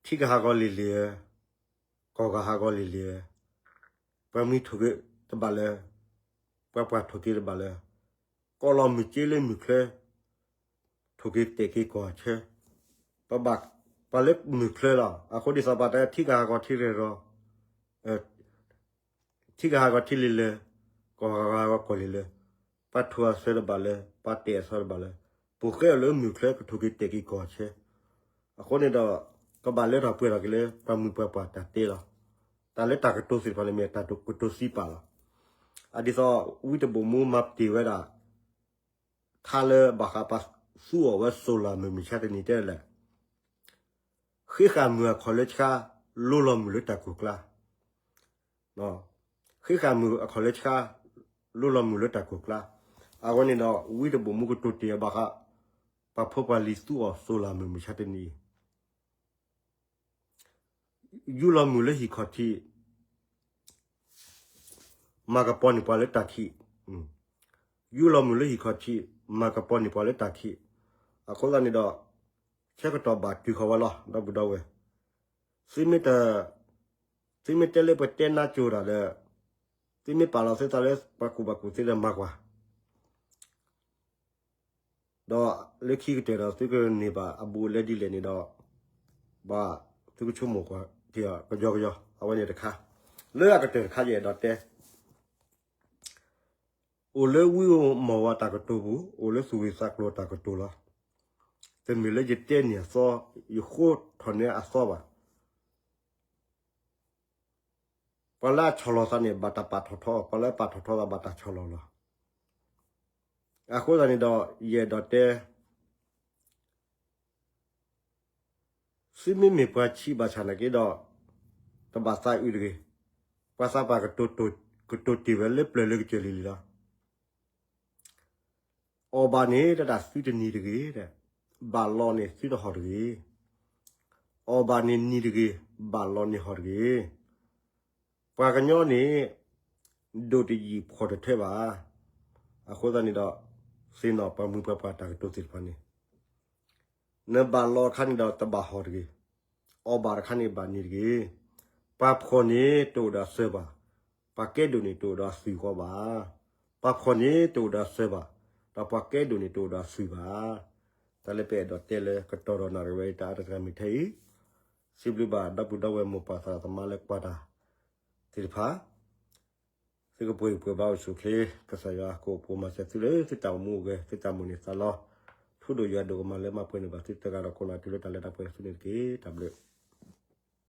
ထံကဟးဂီၤလံၤလံၤဧၢ, ကီၢ်ကဟးဂီၤလံၤလံၤဧၢ, ပှၤမံထိၣ်က့ၤတဘၣ်လၢၤ, ပှၤပှၢ်ထိၣ်က့ၤတဘၣ်လၢၤ, ကီၢ်လီၤမုၢ်က့လၢမုၢ်ချၢ, ထိၣ်က့ၤတဲာ်က့ၤကီၢ်ဆၢ, ပဘၣ်ပှၤလၢမုၢ်ချၢလီၤ. အဃိဒ်သိးပှၤတဲထံကဟးဂီၤထံရဲၣ်ရီၤ ထံကဟးဂီၤထံလံၤလၢၤ, ကီၢ်ကဟးဂီၤကီၢ်လံၤလၢၤ, ပှၤထိၣ်အသၢတဘၣ်လၢၤ, ပှၤတဲာ်အသၢတဘၣ်လၢၤ, ပှၤဃဲအီၤလၢမုၢ်ချၢကထိၣ်က့ၤတဲာ်က့ၤကီၢ်ဆၢ, အဃိန့ၣ်ဒီး ကဘၣ်လၢထီၣ်ပှဲၤထီၣ်က့ၤလၢ ပှၤမုၢ်ပှၤပှၢ်တၢ်တဲလီၤ. တၢ်လၢတၢ်ကတိၤသ့ၣ်တဖၣ်န့ၣ်မ့ၢ်တၢ်ကတိၤသံပာ်လီၤ. အဒ်သိး ဝံတဘိၣ်မူမၤပတ့ၢ်ဝဲဒၣ် ထါလၢဘၣ်ဃးပှၤသူအီၤဝဲ solar မုၢ်မုၢ်ဆါတနံၤတဲလဲၣ်, ဃ့ဃာ်မုၢ်အခီၣ်လၢဆါ, လိလီၤမုၢ်လၢတၢ်ကိၢ်ကျါ, ဃ့ဃာ်မုၢ်အခီၣ်လၢဆါ, လိလီၤမုၢ်လၢတၢ်ကိၢ်ကျါ, အဝဲန့ၣ်ဒီး ဝံတဘိၣ်မူကတိၤတ့ၢ်အီၤဘၣ်ဃး ပှၤဖိပှၤလံၤသူအီၤ solar မုၢ်မုၢ်ဆါတနံၤအံၤ ယူလီၤမုၢ်လၢဟံၣ်ခီၣ်ထံး, မၤကပီၤန့ၢ်ပှၤလၢတၢ်ခံး, ယူလီၤမုၢ်လၢဟံၣ်ခီၣ်ထံး, မၤကပီၤန့ၢ်ပှၤလၢတၢ်ခံး, အဃိသတးန့ၣ်ဒီး ဆၢကတီၢ်ဘၣ်တုၤဃီၤဝဲလီၤ ဒီပုၢ်ဒီဝဲၢ်, သုမ့ၢ်တ သုမ့ၢ်တဲလၢပတဲနါစိၤတၢ်ဒီး သုမ့ၢ်ပာ်လီၤသုသးလၢပှၤကူၣ်ဘၣ်ကူၣ်သ့ဒီးမၤကွၢ် ဒီးလၢခံကတၢၢ်ဒီး သုကန့ၢ်ဘၣ်အဘူးအလဲဒ်လဲၣ်န့ၣ်ဒီး ဘၣ်သုကဆိကမိၣ်ကွၢ်က့ၤအီၤကယီကယီ အဝဲန့ၣ်တခါ, လၢအကတၢၢ်တခါယအဲၣ်ဒိးတဲ အိၣ်လၢဝံဧိၤမီၢ်ဝၤတၢ်ကတိၤပူၤ, အိၣ်လၢသူၣ်ဂ့ၢ်သးကျိၤတၢ်ကတိၤလီၤ. တမ့ၢ်လၢယတဲန့ၢ်အသီ, ယဃိထီၣ်န့ၢ်အသီဘၣ်. ပှၤလၢအဆီၣ်လီၤသးန့ၣ် ဘၣ်တၢ်ပာ်ထီၣ်ထီ, ပှၤလၢအပာ်ထီၣ်ထီသးဘၣ်တၢ်ဆီၣ်လီၤလီၤ. အဃိသတးန့ၣ်ဒီး ယအဲၣ်ဒိးတဲ သုမ့မ့ၢ်ပှၤဆံးဘၣ်ဆၣ်နာ်က့ဒီး တဘၣ်သးအုးတဂ့ၤ. ပှၤသးပှၢ်ကတိၤတ့ၢ်ဝဲလၢပျၢၤလၢကစၢၢ်လံၤလံၤလီၤ. အီၣ်ဘၣ်န့ၣ်တဒၣ်သုတနံၤတဂ့ၤ, ဘၣ်လီၤန့ၣ်သုတဟီၣ်တဂ့ၤ. အီၣ်ဘၣ်န့ၣ်နံၤတဂ့ၤ, ဘၣ်လီၤန့ၣ်ဟီၣ်တဂ့ၤ. ပှၤကညီန့ၣ် ဒိၣ်တယံာ်ဖှီၣ်တထၢဘၣ်. အဃိသတးန့ၣ်ဒီး သ့ၣ်နီၣ်ပှၤမုၢ်ပှၤပှၢ်တၢ်ကတိၤသ့ၣ်တဖၣ်န့ၣ် နဘၣ်လီၤအခါန့ၣ်ဒီးတဘၣ်ဟီၣ်တဂ့ၤ, အီၣ်ဘၣ်တခါန့ၣ်ဘၣ်နံၤတဂ့ၤ. ပှၤဖှီၣ်န့ၣ်တအိၣ်ဒီးအစၢၤဘၣ်, ပှၤကဲဒိၣ်န့ၣ်တအိၣ်ဒီးအသွံၣ်ဃီဘၣ်. ပှၤဖှီၣ်န့ၣ်တအိၣ်ဒီးအစၢၤဘၣ်, ဒီးပှၤကဲဒိၣ်န့ၣ်တအိၣ်ဒီးအသွံၣ်ဘၣ်. တၢ်လၢပအဲၣ်ဒိးတဲလၢကတီၢ်ဒီးနၣ်ရံၣ်ဝဲအံၤ တၢ်အါတကရၢၢ်မ့ၢ်ထဲအံၤ, စံးဘျုးဘၣ်ဒီပုၢ်ဒီဝဲၢ်မိၢ်ပၢ်သရၣ်သမါလၢကွၢ်တၢ်သ့ၣ်တဖၣ် သုကပှဲၤဂံၢ်ပှဲၤဘါအိၣ်ဆူၣ်အိၣ်ချ့, ကစၢ်ယွၤကအိၣ်ပိၢ်မၤစၢၤသုလၢသုတၢ်အိၣ်မူအိၣ်ဂဲၤ သုတၢ်မိၣ်န့ၢ်သးလီ, ထူဒိၣ်ယွၤဒိၣ်ကမၤလၢမၤပှဲၤန့ၢ်ဘၣ်သုတဂၤဒီးကိးနီၢ်တုၤလၢတၢ်လၢတၢ်ပှဲၤသုန့ၣ်တက့ၢ်. တၢ်ဘျုး